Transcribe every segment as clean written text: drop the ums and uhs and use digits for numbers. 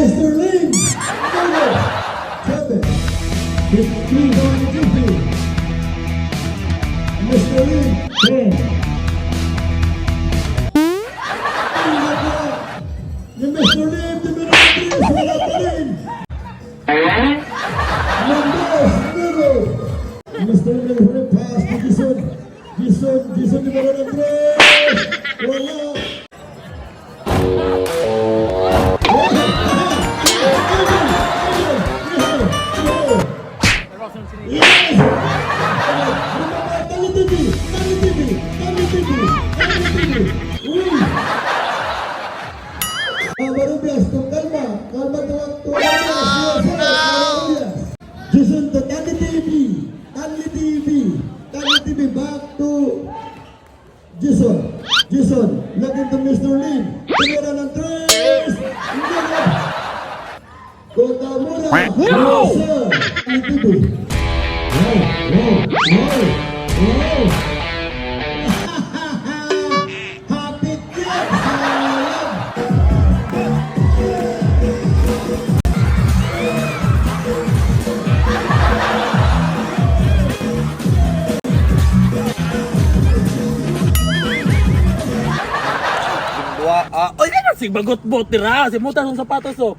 Mr. Lim. Number 7. 15 going to Mr. Lim. 10. Ni Mr. Lim, numero 3, wala pa rin. Mendoz, numero. Mr. Lim, pass to Jason. Jason, Jason, numero 3. Wala. Yes! Tali TV! Tali TV! Tali TV! Tali TV! Uy! Marubias, kung kalma. Kalma to Marubias. Yes, sir. Marubias. Jason to Tali TV. Tali TV. Tali TV back to Jason. Jason, looking to Mr. Lim. Tumira ng tres. Hindi na. Kotamura. No! Yes, sir. Tali TV. Wow. Happy yan! Sayang! Dua, ah, oy, Ay, si bagot-bot dira. Si muta sa sapatos oh.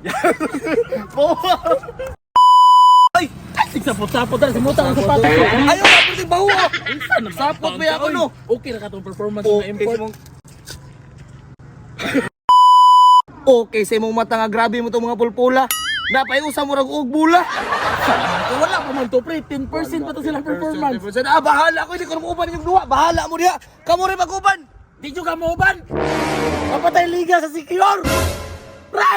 Ay, Ay, sig sapot-sapot dira si muta sa sapatos oh. ayaw ka pwede baho ah. Unsa na Sapot ba ako, no? Okay ra ka tong performance na Okay, import. sa mong Okay sa imong mata nga grabe mo tong mga pulpula. Napayusa mo rag og bula. Wala pa man to pre, 10% pa to silang performance. 10%. Ah, bahala ko hindi ko na inyong duwa. Bahala mo diha. Kamo rin mag-uban. Di nyo ka mauban! Mapatay liga sa secure! Pre!